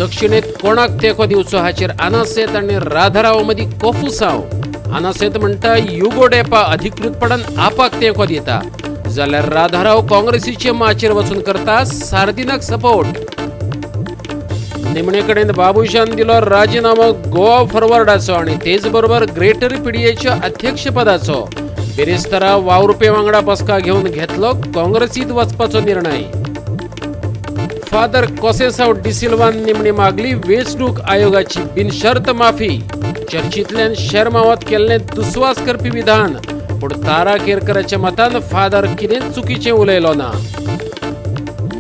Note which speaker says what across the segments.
Speaker 1: दक्षिणेत कोणाक तेंको दिवचो हाचेर आनासेत आनी राधाराव मदीं कोफुसांव. आनासेत म्हणटा युगो डेपा अधिकृतपणान आपाक तेंको दिता, जाल्यार राधाराव काँग्रेसीचे माचेर वचून करता सार्दिनाक सपोर्ट. निमणे कडेन बाबूशान दिलो राजिनामो गोवा फॉरवर्डाचो आनी तेच बरोबर ग्रेटर पीडीएच्या अध्यक्षपदाचो. बिरेस्तारा वावुरपे वांगडा बसका घेवन घेतलो काँग्रेसीत वचपाचो निर्णय. फादर कोसेसांव डिसिल्वान निमणी मागली वेंचणूक आयोगाची बिनशर्त माफी. चर्चींतल्यान शेरमावात केल्लें दुस्वास करपी विधान, पूण तारा केरकराच्या मतान फादर कितेंच चुकीचें उलयलो ना.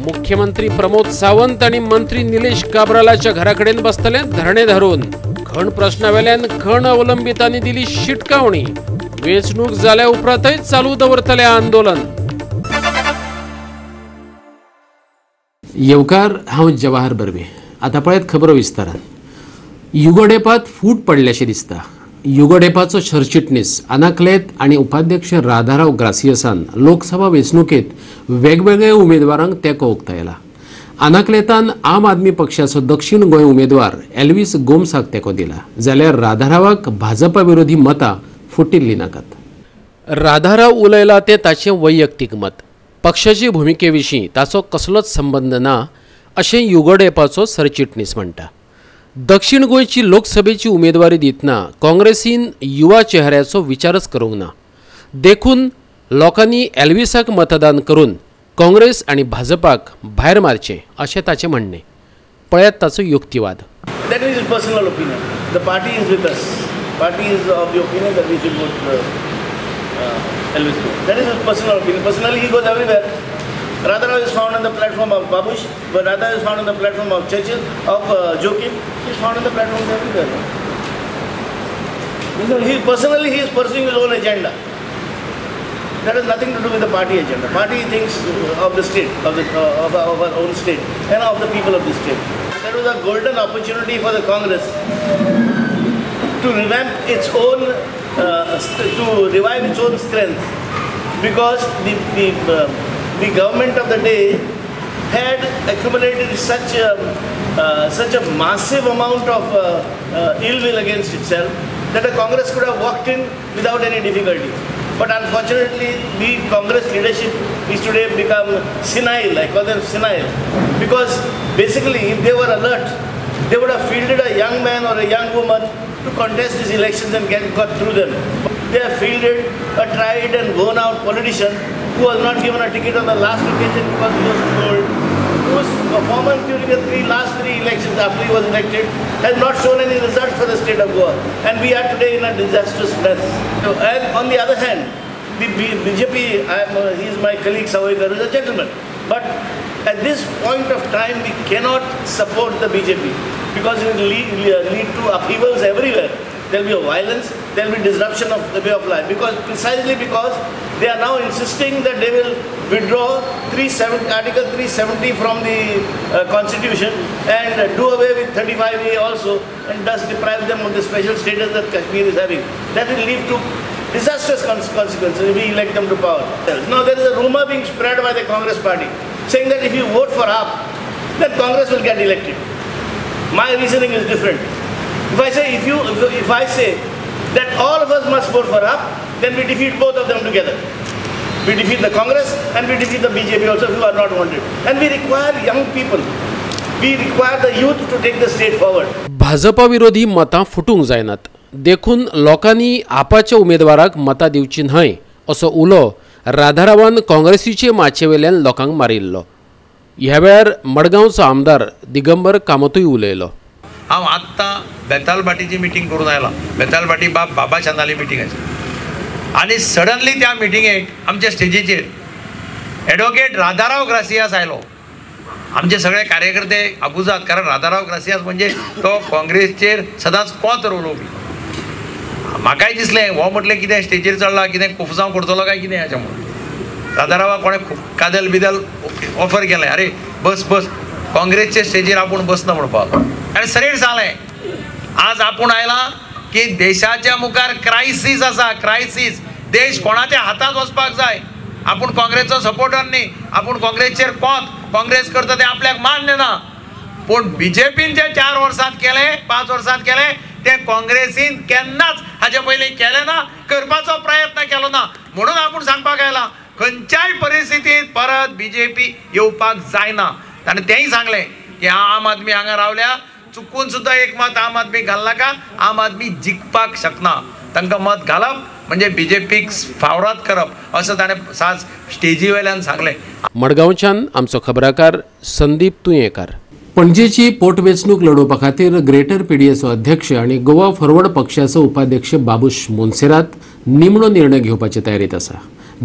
Speaker 1: मुख्यमंत्री प्रमोद सावंत आनी मंत्री निलेश काब्रालाच्या घरा कडेन बसतले धरणे धरून. खण प्रश्नावेल्यान खण अवलंबितांनी दिली शिटकावणी. वेंचणूक जाल्या उपरांतय चालू दवरतले आंदोलन. येवकार, हांव जवाहर बर्वे. आतां पळयत खबरो विस्तारान. युगो डेपात फूट पडल्याशें दिसता. युगो डेपाचो सरचिटणीस अनाक्लेत आनी उपाध्यक्ष राधाराव ग्रासियसान लोकसभा वेंचणुकेत वेगवेगळ्या उमेदवारांक तेंको उक्तायला. अनाक्लेतान आम आदमी पक्षाचो दक्षिण गोंय उमेदवार एल्वीस गोम्साक तेंको दिला, जाल्यार राधारावाक भाजपा विरोधी मतां फुटिल्लीं नाकात. राधाराव उलयला तें ताचें वैयक्तीक मत, पक्षाचे भुमिके विशीं ताचो कसलोच संबंद ना अशें युगो डेपाचो सरचिटणीस म्हणटा. दक्षिण गोंयची लोकसभेची उमेदवारी दितना काँग्रेसीन युवा चेहऱ्याचो विचारच करूंक ना, देखून लोकांनी एल्विसाक मतदान करून काँग्रेस आनी भाजपाक भायर मारचें अशें ताचें म्हणणें. पळयात ताचो युक्तिवाद.
Speaker 2: That is his personal opinion. The party is with us. Party is of the opinion that we should vote Elvis. That is his personal opinion. Personally, he goes everywhere. Radharao is found on the platform of Babush, but Radharao is found on the platform of Churchill, of Joachim. He is found on the platforms everywhere. He personally, he is pursuing his own agenda. That has nothing to do with the party agenda. Party thinks of the state, of our own state, and of the people of the state. That was a golden opportunity for the Congress to revamp its own, to revive its own strength, because the government of the day had accumulated such a massive amount of ill will against itself that the Congress could have walked in without any difficulty. But unfortunately, the Congress leadership is today become senile. I call them senile, because basically, if they were alert, they would have fielded a young man or a young woman to contest these elections and got through them. They have fielded a tried and worn out politician who was not given a ticket on the last occasion because he was too old, whose performance during the last three elections after he was elected has not shown any results for the state of Goa. And we are today in a disastrous mess. So, and on the other hand, the BJP, he is my colleague Savoikar, is a gentleman. But at this point of time, we cannot support the BJP because it will lead to upheavals everywhere. There will be a violence, there will be disruption of the way of life, because precisely because they are now insisting that they will withdraw Article 370 from the Constitution and do away with 35A also, and thus deprive them of the special status that Kashmir is having. That will lead to disastrous consequences if we elect them to power. Now there is a rumor being spread by the Congress party saying that if you vote for AAP, then Congress will get elected. My reasoning is different. If I say, if I say that all of us must vote for AAP, then we defeat both of them together. We defeat the Congress and we defeat the BJP also, who are not wanted. And we require young people. We require the youth to take the state forward.
Speaker 1: Bhajpa विरोधी मतां फुटूंक जायनात, देखून लोकांनी आपाच्या उमेदवाराक मतां दिवची न्हय असो उलो राधारावान काँग्रेसीचे माचयेवेल्यान लोकांक मारिल्लो. ह्या वेळार मडगांवचो आमदार दिगंबर कामतूय उलयलो.
Speaker 3: हांव आत्तां बेतालभाटीची मिटींग करून आयला. बेतालभाटी बाब बाबा चांदाली मिटींग आसा आनी सडनली त्या मिटिंगेक आमच्या स्टेजीचेर एडवोकेट राधाराव ग्रासियास आयलो. आमचे सगळे कार्यकर्ते आबुजात, कारण राधाराव ग्रासियास म्हणजे तो काँग्रेसचेर सदांच कोंत उलोवपी. म्हाकाय दिसलें हो म्हटलें कितें स्टेजीर चडला, कितें कोफजांव करतलो काय कितें हाच्या म्हणून. राधारावाक कोणें कादल बिदल ऑफर केलें, अरे बस बस काँग्रेसचे स्टेजीर आपूण बसना म्हणपाक. आनी सरळ सांगलें आज आपूण आयला की देशाच्या मुखार क्रायसीस आसा, क्रायसीस, देश कोणाच्या हातांत वचपाक जाय. आपूण काँग्रेसचो सपोर्टर न्ही, आपूण काँग्रेसचेर कोंत, काँग्रेस करता तें आपल्याक मान्य ना. पूण बीजेपीन जे 4 वर्सांत केलें, 5 वर्सांत केलें तें काँग्रेसीन केन्नाच हाजे पयलीं केलें ना, करपाचो प्रयत्न केलो ना. म्हणून आपूण सांगपाक आयला खंयच्याय परिस्थितींत परत बीजेपी येवपाक जायना. ताणें तेंय सांगलें की आम आदमी हांगा रावल्या, चुकून सुद्दां एक मत आम आदमी घालनाका, आम आदमी जिखपाक शकना, तांकां मत घालप म्हणजे बीजेपीक फावराद करप असो ताणें साज स्टेजी वयल्यान सांगलें.
Speaker 1: मडगांवच्यान आमचो खबराकार संदीप तुयेंकार. पणजेची पोटवेंचणूक लढोवपा खातीर ग्रेटर पीडीएचो अध्यक्ष आनी गोवा फॉरवर्ड पक्षाचो उपाध्यक्ष बाबूश मोन्सेरात निमणो निर्णय घेवपाचे तयारीत आसा.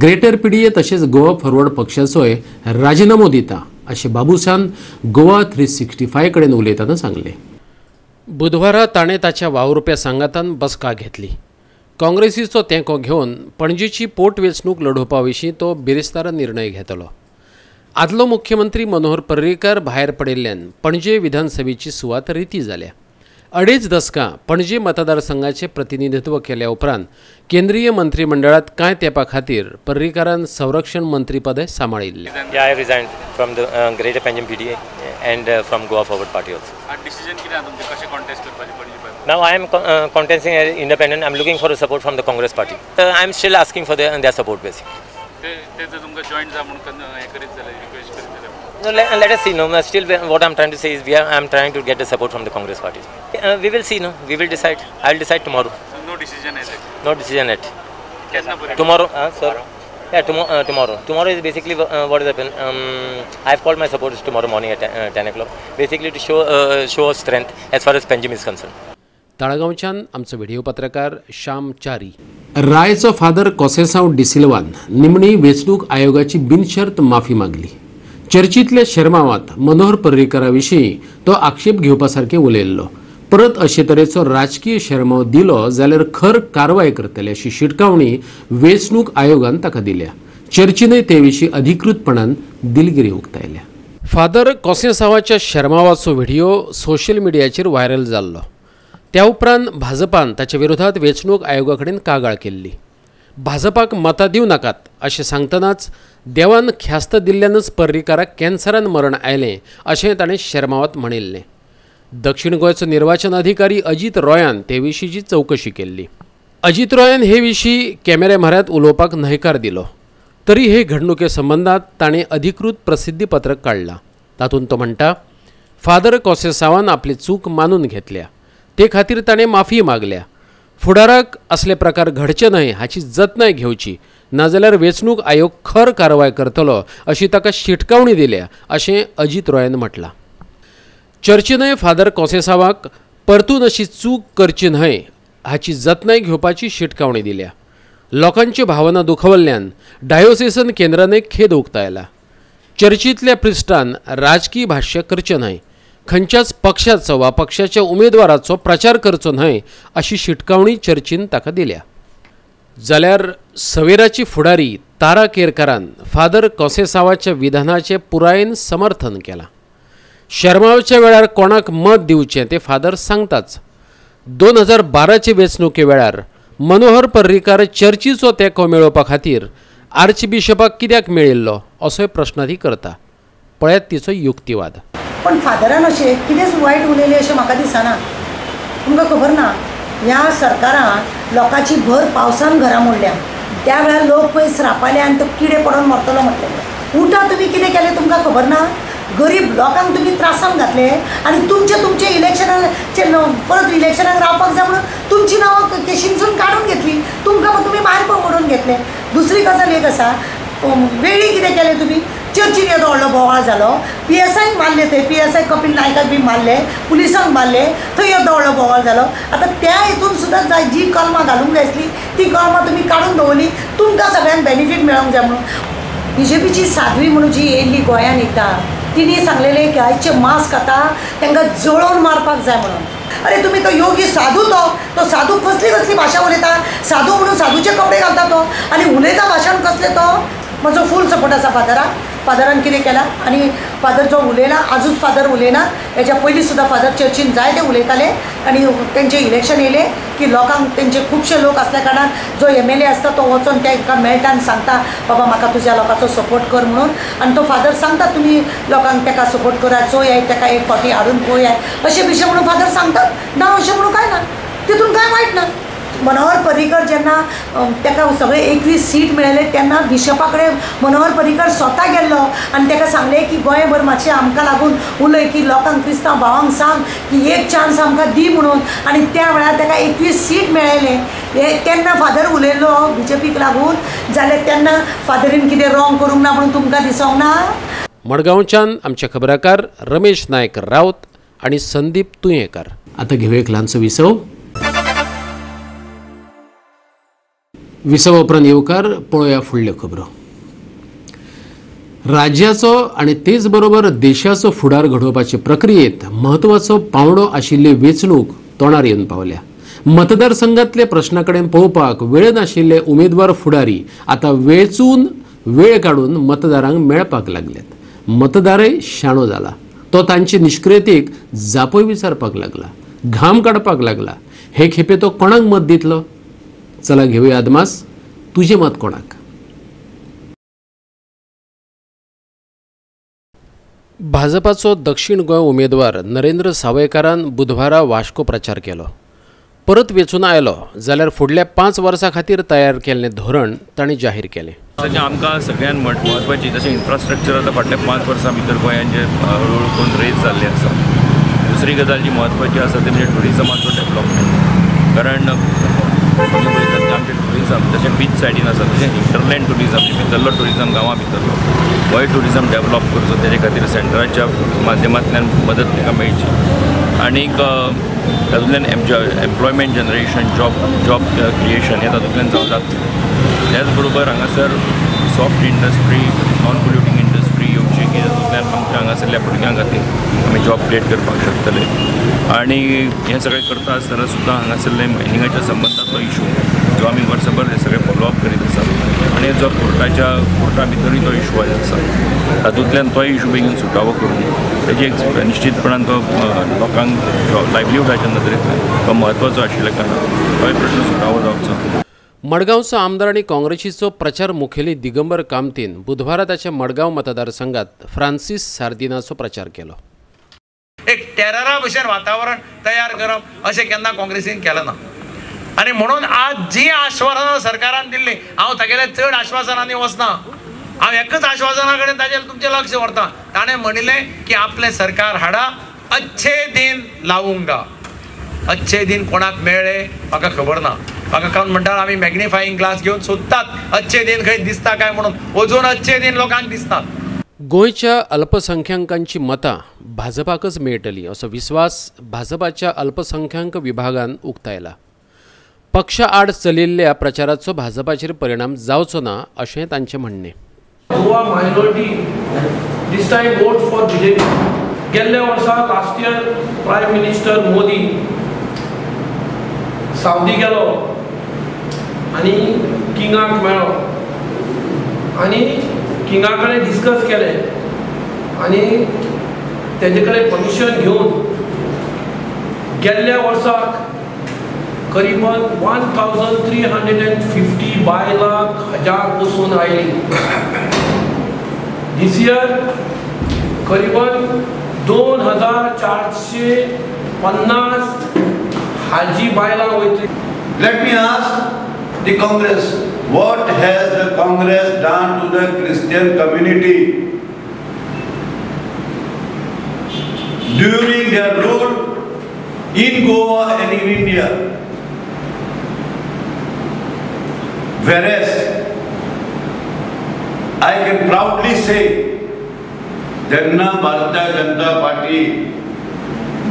Speaker 1: ग्रेटर पीडीए तशेंच गोवा फॉरवर्ड पक्षाचोय राजिनामो दिता अशें बाबूशान गोवा 365 कडेन उलयतना सांगलें. बुधवारा ताणें ताच्या वावुरप्या सांगातान बसका घेतली. काँग्रेसीचो तेंको घेवन पणजेची पोटवेंचणूक लढोवपा विशीं तो बिरेस्तारा निर्णय घेतलो. आदलो मुख्यमंत्री मनोहर पर्रीकर भायर पडिल्ल्यान पणजे विधानसभेची सुवात रिती जाल्या. 2.5 दसकां पणजे मतदारसंघाचें प्रतिनिधित्व केल्या उपरांत केंद्रीय मंत्रिमंडळांत कांय तेंपा खातीर पर्रीकारान संरक्षण मंत्रीपदय सांबाळिल्लें.
Speaker 4: Yeah, I resigned from the Greater Panjim PDA and from Goa Forward Party also.
Speaker 5: Decision कितें आसा तुमचें, कशें कॉन्टेस्ट करपाचें Panaji?
Speaker 4: Now I am contesting as independent. I am looking for a support from the Congress party. I am still asking for their support basically.
Speaker 5: ते जर तुमकां join जा म्हणून हें करीत जाल्यार, रिक्वेस्ट करीत जाल्यार?
Speaker 4: No, let us see. No, still what I am trying to say is I am trying to get the support from the Congress party. We will see. No, we will decide. I will decide tomorrow.
Speaker 5: So no decision yet.
Speaker 4: No decision yet. Tomorrow, sir. Yeah, tomorrow. Tomorrow is basically what has happened. I have called my supporters tomorrow morning at 10 o'clock, basically to show strength as far as Panjim is concerned.
Speaker 1: ताळगांवच्यान आमचो video पत्रकार श्याम चारी. रायचो father कोसेसांव डिसिल्वान निमणी वेंचणूक आयोगाची बिनशर्त माफी मागली. चर्चीतल्या शेरमावांत मनोहर पर्रीकरा विशीं तो आक्षेप घेवपा सारकें उलयल्लो. परत अशे तरेचो राजकीय शेरमाव दिलो जाल्यार खर कारवाय करतले अशी शिटकावणी वेंचणूक आयोगान ताका दिल्या. चर्चीनय ते विशीं अधिकृतपणान दिलगिरी उक्तायल्या. फादर कोसेसांवाच्या शेरमावाचो व्हिडिओ सोशल मिडियाचेर व्हायरल जाल्लो. त्या उपरांत भाजपान ताच्या विरोधात वेंचणूक आयोगा कडेन कागाळ केल्ली. भाजपाक मतां दिवं नाकात अशें सांगतनाच देवान ख्यास्त दिल्ल्यानच पर्रीकाराक कॅन्सरान मरण आयलें अशें ताणें शेरमावांत म्हणिल्लें. दक्षिण गोंयचो निर्वाचन अधिकारी अजीत रॉयान ते विशींची चवकशी केल्ली. अजीत रॉयान हे विशीं कॅमेऱ्या म्हऱ्यांत उलोवपाक न्हयकार दिलो. तरी हे घडणुके संबंदांत ताणें अधिकृत प्रसिद्धी पत्रक काडलां. तातूंत तो म्हणटा, फादर कोसेसांवान आपली चूक मानून घेतल्या, ते खातीर ताणें माफी मागल्या. फुडाराक असले प्रकार घडचे न्हय हाची जतनाय घेवची, नाजाल्यार वेंचणूक आयोग खर कारवाय करतलो अशी ताका शिटकावणी दिल्या अशें अजीत रॉयान म्हटलां. चर्चीनय फादर कोसेसांवाक परतून अशी चूक करची न्हय हाची जतनाय घेवपाची शिटकावणी दिल्या. लोकांच्यो भावना दुखवल्ल्यान डायोसेसन केंद्रानय खेद उक्तायला. चर्चींतल्या प्रिस्टान राजकीय भाश्य करचें न्हय, खंयच्याच पक्षाचो वा पक्षाच्या उमेदवाराचो प्रचार करचो न्हय अशी शिटकावणी चर्चीन ताका दिल्या. जाल्यार सवेराची फुडारी तारा केरकारान फादर कोसेसांवाच्या विधानाचें पुरायेन समर्थन केलां. शेरमावाच्या वेळार कोणाक मत दिवचें तें फादर सांगताच. 2012चे वेंचणुके वेळार मनोहर पर्रीकार चर्चीचो तेंको मेळोवपा खातीर आर्चबिशपाक कित्याक मेळिल्लो असोय प्रस्न ती करता. पळयात तिचो युक्तिवाद.
Speaker 6: पण फादरान अशें कितेंच वायट उलयलें अशें म्हाका दिसना. तुमकां खबर ना, ह्या सरकारान लोकांची भर पावसान घरां मोडल्या. त्या वेळार लोक पळय स्रापाले आनी तो किडे पडोन मरतलो म्हटलें. उठा तुमी कितें केलें तुमकां खबर ना. गरीब लोकांक तुमी त्रासान घातले आनी तुमचे तुमचे इलेक्शनाचे परत इलेक्शनाक रावपाक जाय म्हणून तुमची नांवां केशीनसून काडून घेतली, तुमकां तुमी भायर पडून घेतले. दुसरी गजाल एक आसा, वेळी कितें केलें तुमी, चर्चीन येदो व्हडलो बोवाळ जालो, पी एस आयक मारले, थंय पी एस I Kapil नायकाक बी मारले, पुलिसांक मारले, थंय येदो व्हडलो बोवाळ जालो. आतां त्या हितून सुद्दां जाय जी कलमां घालूंक जाय आसली ती कलमां तुमी काडून दवरली, तुमकां सगळ्यांक बेनिफीट मेळोंक जाय म्हणून. बी जे पीची साध्वी म्हणून जी येयल्ली गोंयान एकदां, तिणी सांगलेलें की आयचे मास्क आतां तांकां जळोवन मारपाक जाय म्हणून. अरे तुमी तो योगी साधू, तो साधू कसली कसली भाशा उलयता, साधू म्हणून साधूचे कपडे घालता तो आनी उलयता भाशण कसलें तो. म्हजो फूल सपोर्ट आसा फादराक. फादरान कितें केलां आनी फादर जो उलयला, आजूच फादर उलयना, हेच्या पयलीं सुद्दां फादर चर्चीन जायते उलयताले. आनी तेंचें इलेक्शन येयलें की लोकांक तेंचे खुबशे लोक आसल्या कारणान जो एम एल ए आसता तो वचोन तांकां मेळटा आनी सांगता, बाबा म्हाका तुज्या लोकांचो सपोर्ट कर म्हणून. आनी तो फादर सांगता, तुमी लोकांक ताका सपोर्ट करात, चोयाय ताका एक फावटी हाडून पळयाय अशें बिशें म्हणून फादर सांगतात ना, अशें म्हणून कांय ना, तितून कांय वायट ना. मनोहर पर्रीकर जेन्ना ताका सगळे 21 सीट मेळ्ळे तेन्ना बिशपा कडेन मनोहर पर्रीकर स्वता गेल्लो आनी ताका सांगलें की गोंयभर मातशें आमकां लागून उलय की लोकांक क्रिस्तांव भावांक सांग की एक चान्स आमकां दी म्हणून. आनी त्या वेळार ताका 21 सीट मेळ्ळें. हे तेन्ना फादर उलयल्लो बीजेपीक लागून, जाल्यार तेन्ना फादरीन कितें रॉंग करूंक ना म्हणून तुमकां दिसोंक ना.
Speaker 1: मडगांवच्यान आमचे खबराकार रमेश नायक राऊत आनी संदीप तुयेंकार. आतां घेवया एक ल्हानसो विसव. विसवा उपरांत येवकार पळोवया फुडल्यो खबरो. राज्याचो आनी तेच बरोबर देशाचो फुडार घडोवपाचे प्रक्रियेंत म्हत्वाचो पांवडो आशिल्ली वेंचणूक तोंडार येवन पावल्या. मतदारसंघातल्या प्रश्ना कडेन पळोवपाक वेळ नाशिल्ले उमेदवार फुडारी आतां वेंचून वेळ काडून मतदारांक मेळपाक लागल्यात. मतदारय शाणो जाला, तो तांचे निश्क्रियतेक जापय विचारपाक लागला, घाम काडपाक लागला. हे खेपे तो कोणाक मत दितलो? चला घेवया अदमास, तुजें मत कोणाक? भाजपाचो दक्षिण गोंय उमेदवार नरेंद्र सावयकारान बुधवारा वास्को प्रचार केलो. परत वेंचून आयलो जाल्यार फुडल्या 5 वर्सां खातीर तयार केल्लें धोरण तांणी जाहीर केलें.
Speaker 7: तशें आमकां सगळ्यान म्हत्वाची जशें इन्फ्रास्ट्रक्चर आतां फाटल्या 5 वर्सां भितर गोंयांत जे हळूहळू करून रेज जाल्लें आसा. दुसरी गजाल जी म्हत्वाची आसा ती म्हणजे ट्युरिजमाचो डेवलपमेंट. कारण आमी पळयतात की आमचें ट्युरिजम जशें बीच सायडीन आसा तशें हिंटरलँड ट्युरिजम, भितरलो ट्युरिजम गांवां भितरलो होय ट्युरिजम डेवलप करचो, तेजे खातीर सेंट्राच्या माध्यमांतल्यान मदत ताका मेळची आनीक तातूंतल्यान एम्प्लॉयमेंट जनरेशन, जॉब क्रिएशन हें तातूंतल्यान जावं जातलें. त्याच बरोबर हांगासर soft industry, non polluting industry येवची की तातूंतल्यान आमच्या हांगासरल्या भुरग्यां खातीर आमी जॉब क्रिएट करपाक शकतले. आनी हें सगळें करता आसतना सुद्दां हांगासरले मायनिंगाच्या संबंदांतलो इशू जो आमी वर्सभर हे सगळें फॉलोअप करीत आसात आनी जो कोर्टा भितरूय तो इशू आसा तातूंतल्यान तोय इशू बेगीन सुटावो करून तेजी एक निश्चितपणान तो लोकांक लायवलीहुडाच्या नदरेंतल्यान तो म्हत्वाचो आशिल्ल्या कारणान तोय प्रश्न सुटावो जावचो.
Speaker 1: मडगांवचो आमदार आनी काँग्रेसीचो प्रचार मुखेली दिगंबर कामतीन बुधवारा ताच्या मडगांव मतदारसंघात फ्रांसीस सार्दिनाचो प्रचार केलो.
Speaker 3: एक टेररा भशेन वातावरण तयार करप अशें केन्ना काँग्रेसीन केलें ना आनी म्हणून आज जी आश्वासनां सरकारान दिल्लीं, हांव तागेल्या चड आश्वासनांनी वचना, हांव एकच आश्वासना कडेन ताजेर तुमचें लक्ष व्हरता. ताणें म्हणिल्लें की आपलें सरकार हाडा, अच्छे दिन लावूंगा. अच्छे दिन कोणाक मेळ्ळे म्हाका खबर ना. म्हाका कोण म्हणटा आमी मॅग्निफाईंग ग्लास घेवन सोदतात अच्छे दिन खंय दिसता काय म्हणून, अजून अच्छे दिन लोकांक दिसतात.
Speaker 1: गोंयच्या अल्पसंख्याकांची मतां भाजपाकच मेळटली असो विस्वास भाजपाच्या अल्पसंख्याक विभागान उक्तायला. पक्षा आड चलिल्ल्या प्रचाराचो भाजपाचेर परिणाम जावचो ना अशें तांचें म्हणणें.
Speaker 8: Goa minority this time vote for BJP. गेल्ल्या वर्सा last year prime minister Modi Saudi गेलो आनी किंगाक मेळ्ळो आनी किंगा कडेन डिस्कस केलें आनी तेजे कडेन परमिशन घेवन गेल्ल्या वर्साक करीबन 1350 बायलां हजाक वचून आयलीं. दीस इयर करीबन 2450 हाजी बायलां वयतली.
Speaker 9: Let me ask the Congress, what has the Congress done to the Christian community during their rule in Goa and in India? Whereas I can proudly say, जेन्ना भारतीय जनता पार्टी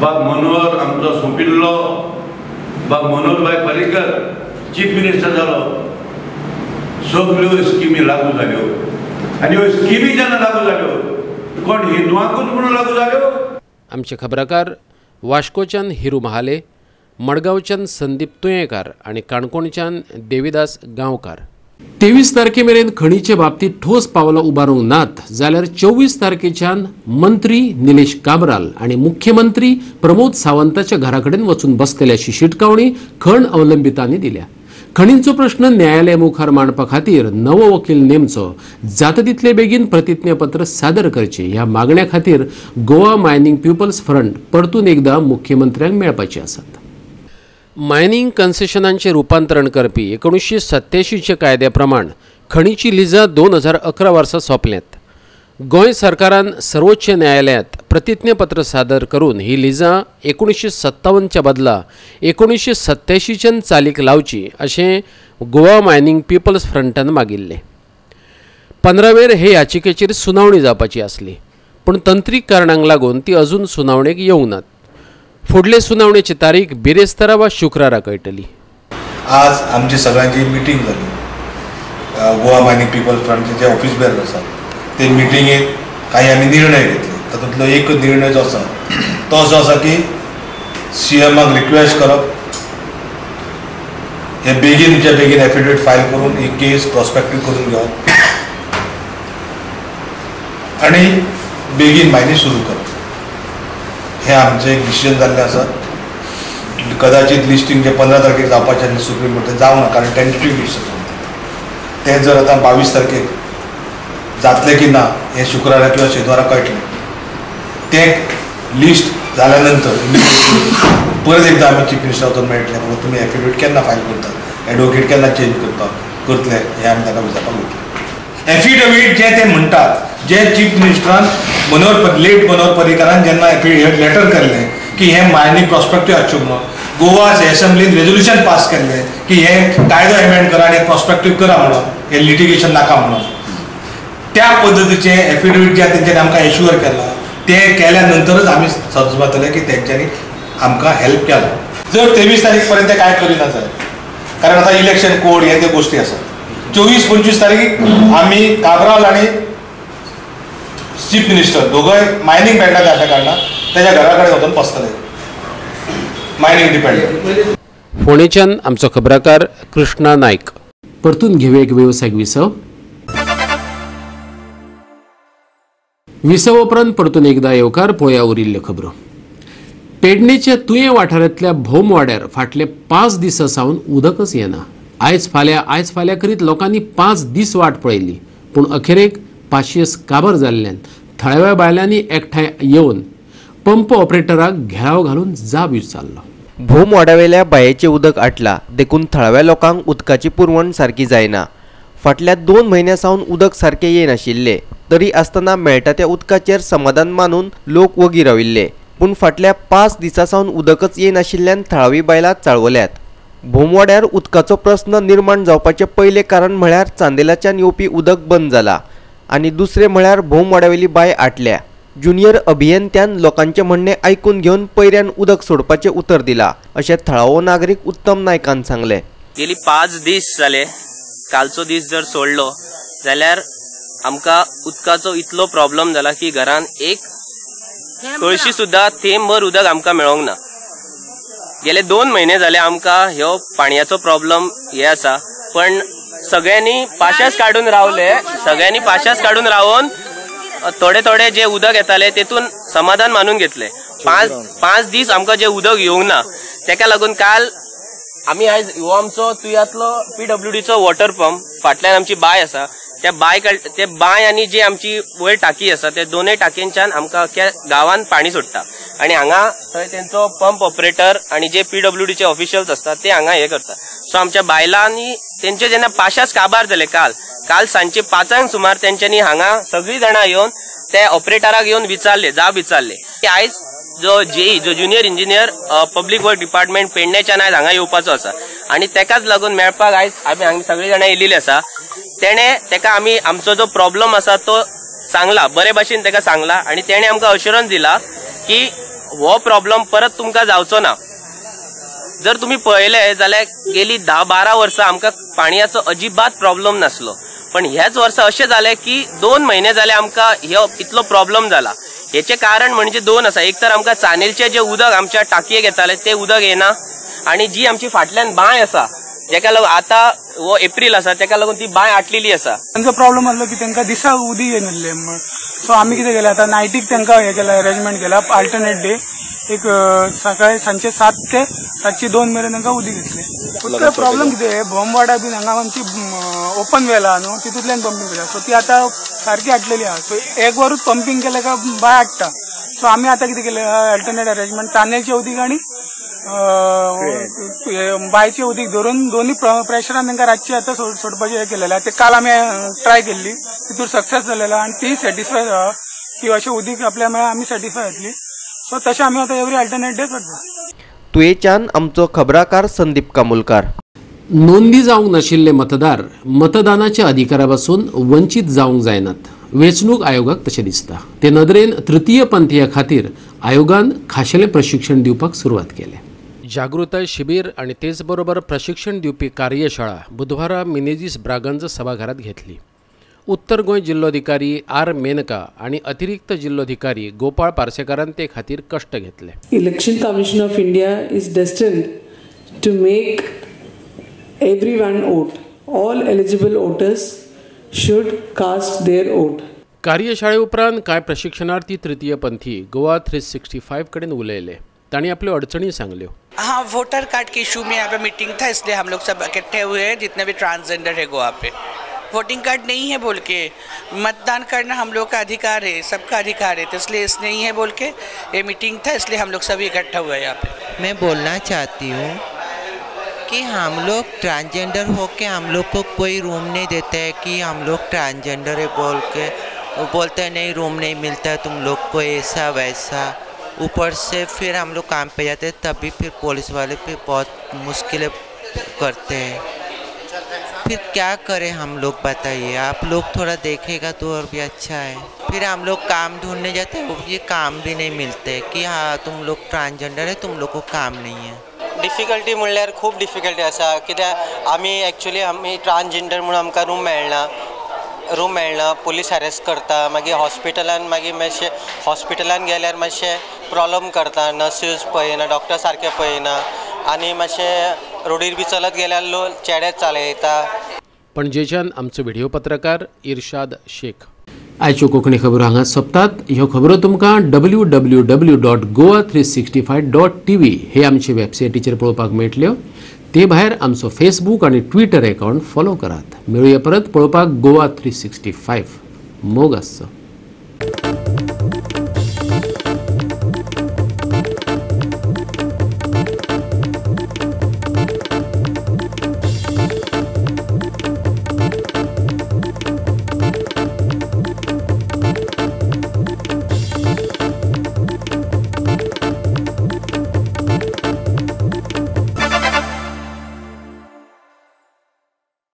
Speaker 9: बाब मनोहर आमचो सोंपिल्लो बाब मनोहर भाई पर्रीकर चीफ मिनिस्टर जालो, सगळ्यो स्किमी लागू जाल्यो आनी ह्यो स्किमी जेन्ना लागू जाल्यो कोण हिंदुआंकूच म्हणून लागू जाल्यो.
Speaker 1: आमचे खबराकार वास्कोच्यान हिरू महाले, मडगांवच्यान संदीप तुयेंकार आनी काणकोणच्यान देविदास गांवकार. 23 तारखे मेरेन खणीचे बाबतीत ठोस पावलां उबारूंक नात जाल्यार 24 तारखेच्यान मंत्री निलेश काब्राल आनी मुख्यमंत्री प्रमोद सावंताच्या घरा कडेन वचून बसतले अशी शिटकावणी खण अवलंबितांनी दिल्या. खणींचो प्रश्न न्यायालय मुखार मांडपा खातीर नवो वकील नेमचो, जाता तितले बेगीन प्रतिज्ञापत्र सादर करचे ह्या मागण्या खातीर गोवा मायनिंग पिपल्स फ्रंट परतून एकदा मुख्यमंत्र्यांक मेळपाचे आसात. मायनिंग कन्सेशनांचें रुपांतरण करपी 1987 कायद्या प्रमाण खणीची लिजां 2011 वर्सा सोंपल्यांत. गोंय सरकारान सर्वोच्च न्यायालयांत प्रतिज्ञापत्र सादर करून ही लिजां 1957च्या बदला 1987च्यान चालीक लावची अशें गोवा मायनिंग पिपल्स फ्रंटान मागिल्लें. 15 वेर हे याचिकेचेर सुनावणी जावपाची आसली, पूण तंत्रीक कारणांक लागून ती अजून सुनावणेक येवंक नात. फुडले सुनावणेची तारीख बिरेस्तारा वा शुक्रारा कळटली.
Speaker 10: आज आमची सगळ्यांची मिटींग जाली. गोवा मायनिंग पिपल्स फ्रंटचे जे ऑफिस बेरर आसात ते मिटिंगेत काही आमी निर्णय घेतले. तातूंतलो एक निर्णय जो आसा तो असो आसा की सी एमाक रिक्वेस्ट करप हे बेगीनच्या बेगीन एफिडेवीट फायल करून ही केस प्रोस्पेक्टीव करून घेवप आनी बेगीन मायनी सुरू करप हे आमचें एक डिसिजन जाल्लें आसा. कदाचित लिस्टींग जे 15 तारखेक जावपाचें आनी सुप्रीम कोर्टान जावना कारण टेंटेटीव लिस्ट आसा तें जर आतां 22 तारखेक जातलें की ना हें शुक्रारा किंवा शेनवारा कळटलें. तें लिस्ट जाल्या नंतर परत एकदां आमी चीफ मिनिस्टर वचून मेळटलें, बाबा तुमी एफिडेवीट केन्ना फायल करतात, एडवोकेट केन्ना चेंज करपाक करतले हें आमी ताका विचारपाक वयतले. एफिडेवीट जें ते म्हणटात जे चीफ मिनिस्टरान मनोहर लेट मनोहर पर्रीकारान जेन्ना लेटर केल्लें की हें मायनिंग प्रोस्पेक्टीव आसच्यो म्हणून, गोवा एसेंब्लीन रेजोल्युशन पास केल्लें की हें कायदो एमेंड करा आनी प्रोस्पेक्टीव करा म्हणून, हें लिटिगेशन नाका म्हणून, त्या पद्दतीचें एफिडेवीट जें तेंच्यांनी आमकां एश्युअर केलां तें केल्या नंतरच आमी समजतले की तेंच्यांनी आमकां हेल्प केला. जर 23 तारीख पर्यंत कांय करिना जायत, कारण आतां इलेक्शन कोड हे त्यो गोश्टी आसात, 24-25 तारीख आमी काब्राल आनी चीफ मिनिस्टर दोगय मायनिंग बँकाक आसल्या कारणान तेज्या घरा कडेन वचून बसतले मायनिंग डिपार्टमेंट.
Speaker 1: फोंडेच्यान आमचो खबराकार कृष्णा नायक. परतून घेवया एक वेवसायीक विसव. विसव उपरांत परतून एकदा येवकार. पळोवया उरिल्ल्यो खबरो. पेडणेच्या तुयें वाठारांतल्या भोमवाड्यार फाटले 5 दिसां सावन उदकच येना. आयज फाल्यां करीत लोकांनी 5 दीस वाट पळयली, पूण अखेरेक पाशियेस काबर जाल्ल्यान थळाव्या बायलांनी एकठांय येवन पंप ऑपरेटराक घेराव घालून जाब विचारलो.
Speaker 11: भोमवाड्यावेल्या बांयेचें उदक आटला देखून थळाव्या लोकांक उदकाची पुरवण सारकी जायना. फाटल्या 2 म्हयन्यां सावन उदक सारकें येनाशिल्लें तरी आसतना मेळटा त्या उदकाचेर समाधान मानून लोक वगी राविल्ले. पूण फाटल्या 5 दिसां सावन उदकच येनाशिल्ल्यान थळावी बायलां चाळवल्यात. भोमवाड्यार उदकाचो प्रस्न निर्माण जावपाचें पयलें कारण म्हळ्यार चांदेलाच्यान येवपी उदक बंद जाला आनी दुसरें म्हळ्यार भोमवाड्यावेली बांय आटल्या. ज्युनियर अभियंत्यान लोकांचें म्हणणें आयकून घेवन पयऱ्यान उदक सोडपाचें उतर दिलां अशें थळावो नागरीक उत्तम नायकान सांगलें.
Speaker 12: गेली 5 दीस जाले, कालचो दीस जर सोडलो जाल्यार आमकां उदकाचो इतलो प्रॉब्लम जाला की घरान एक कळशी सुद्दां थेंबभर उदक आमकां मेळोंक ना. गेले 2 म्हयने जाले आमकां ह्यो पाणयाचो प्रॉब्लम हे आसा, पण सगळ्यांनी पाशास काडून रावले. सगळ्यांनी पाशास काडून रावन थोडे थोडे जे उदक येताले तेतून समाधान मानून घेतले. 5 दीस आमकां जे उदक येवंक ना तेका लागून काल आमी आयज हो आमचो तुयांतलो पीडब्ल्यूडीचो वॉटर पंप, फाटल्यान आमची बांय आसा, त्या बांय बांय आनी जी आमची वयर टाकी आसा त्या दोनूय टाकयेंच्यान आमकां अख्ख्या गांवान पाणी सोडटा. आनी हांगा थंय तेंचो पंप ऑपरेटर आनी जे पीडब्ल्यूडीचे ऑफिशियल्स आसतात ते हांगा हे करता. सो आमच्या बायलांनी तेंचे जेन्ना पाशास काबार जाले काल सांजचे 5 सुमार तेंच्यांनी हांगा सगळीं जाणां येवन ते ऑपरेटराक येवन विचारले, जाब विचारले की आयज जो जेई जो junior engineer public work department पेडण्याच्यान आयज हांगा येवपाचो आसा आनी तेकाच लागून मेळपाक आयज आमी हांगा सगळीं जाणां येयलेली आसा. तेणे तेका आमी आमचो जो प्रॉब्लम आसा तो सांगला, बरे भाशेन तेका सांगला आनी तेणे आमकां अश्युरन्स दिला की हो प्रॉब्लम परत तुमकां जावचो ना. जर तुमी पळयले जाल्यार गेली 10-12 वर्सां आमकां पाणयाचो अजिबात प्रॉब्लम नासलो, पण ह्याच वर्सा अशें जालें की 2 म्हयने जाले आमकां हो इतलो प्रॉब्लम जाला. हेचें कारण म्हणजे 2 आसा. एक तर आमकां चानेलचें जें उदक आमच्या टाकयेक येतालें तें उदक येना आनी जी आमची फाटल्यान बांय आसा जेका लागून आतां हो एप्रील आसा तेका लागून ती बांय आटलेली आसा.
Speaker 13: तांचो प्रॉब्लम आसलो की तांकां दिसा उदीक येयनासलें, सो आमी कितें केलें आतां नायटीक तांकां हें केलां, अरेंजमेंट केला, अल्टरनेट डे एक सकाळी सांजचे 7 ते रातचे 2 मेरेन तांकां उदीक येतलें. उदका प्रॉब्लम कितें, बॉम्बवाडा बीन हांगा आमची ओपन वेल आहा न्हू, तितूंतल्यान पंपींग करता, सो ती आतां सारकी आटलेली आहा, सो एक वरूच पंपींग केलें काय बांय आट्टा. सो आमी आतां कितें केलें, अल्टरनेट अरेंजमेंट तानेलचें उदीक आनी बांयचें उदीक धरून दोनूय प्रेशरान तांकां रातचें आतां सोडपाचें हें केलेलें. ते काल आमी ट्राय केल्ली, तितूर सक्सेस जालेलो आनी ती सॅटिस्फाय आहा की अशें उदीक आपल्या मेळ्ळ्यार आमी सॅटिस्फाय जातली. सो तशें आमी आतां एवरी अल्टरनेट डे करता.
Speaker 11: तुयेच्यान आमचो खबराकार संदीप कामुलकार.
Speaker 1: नोंदी जावंक नाशिल्ले मतदार मतदानाच्या अधिकारा पासून वंचीत जावंक जायनात, वेंचणूक आयोगाक तशें दिसता. ते नदरेन तृतीय पंथीया खातीर आयोगान खाशेलें प्रशिक्षण दिवपाक सुरवात केल्या. जागृताय शिबीर आनी तेच बरोबर प्रशिक्षण दिवपी कार्यशाळा बुधवारा मिनेझीस ब्रागांझ सभाघरात घेतली. उत्तर गोंय जिल्लोधिकारी आर मेनका आनी अतिरिक्त जिल्लोधिकारी गोपाळ पार्सेकारान ते खातीर कष्ट घेतले.
Speaker 14: Election Commission of India is destined to make everyone vote. All eligible voters should cast their vote.
Speaker 1: कार्यशाळे उपरांत कांय प्रशिक्षणार्थी तृतीयपंथी गोवा 365 कडेन उलयले. तांणी आपल्यो अडचणी सांगल्यो.
Speaker 15: हाँ, वोटर कार्ड के इशू में यहाँ पे मीटिंग था, इसलिए हम लोग सब इकट्ठे हुए हैं जितने भी ट्रांसजेंडर है गोवा पे. वोटिंग कार्ड नहीं है बोल के मतदान करना हम लोग का अधिकार है, सबका अधिकार है, तो इसलिए इस नहीं है बोल के ये मीटिंग था, इसलिए हम लोग सभी इकट्ठा हुए हैं यहाँ पे.
Speaker 16: मैं बोलना चाहती हूँ कि हम लोग ट्रांसजेंडर होके हम लोग को कोई रूम नहीं देते है कि हम लोग ट्रांसजेंडर है बोल के, वो बोलते हैं नहीं रूम नहीं मिलता है तुम लोग को, ऐसा वैसा. ऊपर से फिर हम लोग काम पे जाते हैं तभी फिर पुलिस वाले फिर बहुत मुश्किलें करते हैं, फिर क्या करें हम लोग बताइए. आप लोग थोड़ा देखेगा तो और भी अच्छा है. फिर हम लोग काम ढूंढने जाते हैं, वो ये काम भी नहीं मिलते कि हाँ तुम लोग ट्रांसजेंडर है तुम लोग को काम नहीं है.
Speaker 17: डिफिकल्टी म्हणल्यार खूब डिफिकल्टी आसा, कित्याक आमी एक्चुअली आमी ट्रान्सजेंडर म्हणून आमकां रूम मेळना, पुलीस हॅरेस करता, मागीर हॉस्पिटलान मागीर मातशें हॉस्पिटलान गेल्यार मातशें प्रॉब्लम करता, नर्सीस पळयना, डॉक्टर सारके पळयना, आनी मातशें रोडीर बी चलत गेल्यार लोक चेडे चालयता.
Speaker 1: पणजेच्यान आमचो व्हिडिओ पत्रकार इर्शाद शेख. आयच्यो कोंकणी खबरो हांगा सोंपतात. ह्यो खबरो तुमकां www.goa365.tv हे आमचे वेबसायटीचेर पळोवपाक मेळटल्यो. ते भायर आमचो फेसबूक आनी ट्विटर अकाउंट फॉलो करात. मेळुया परत पळोवपाक गोवा 365. मोग आसचो.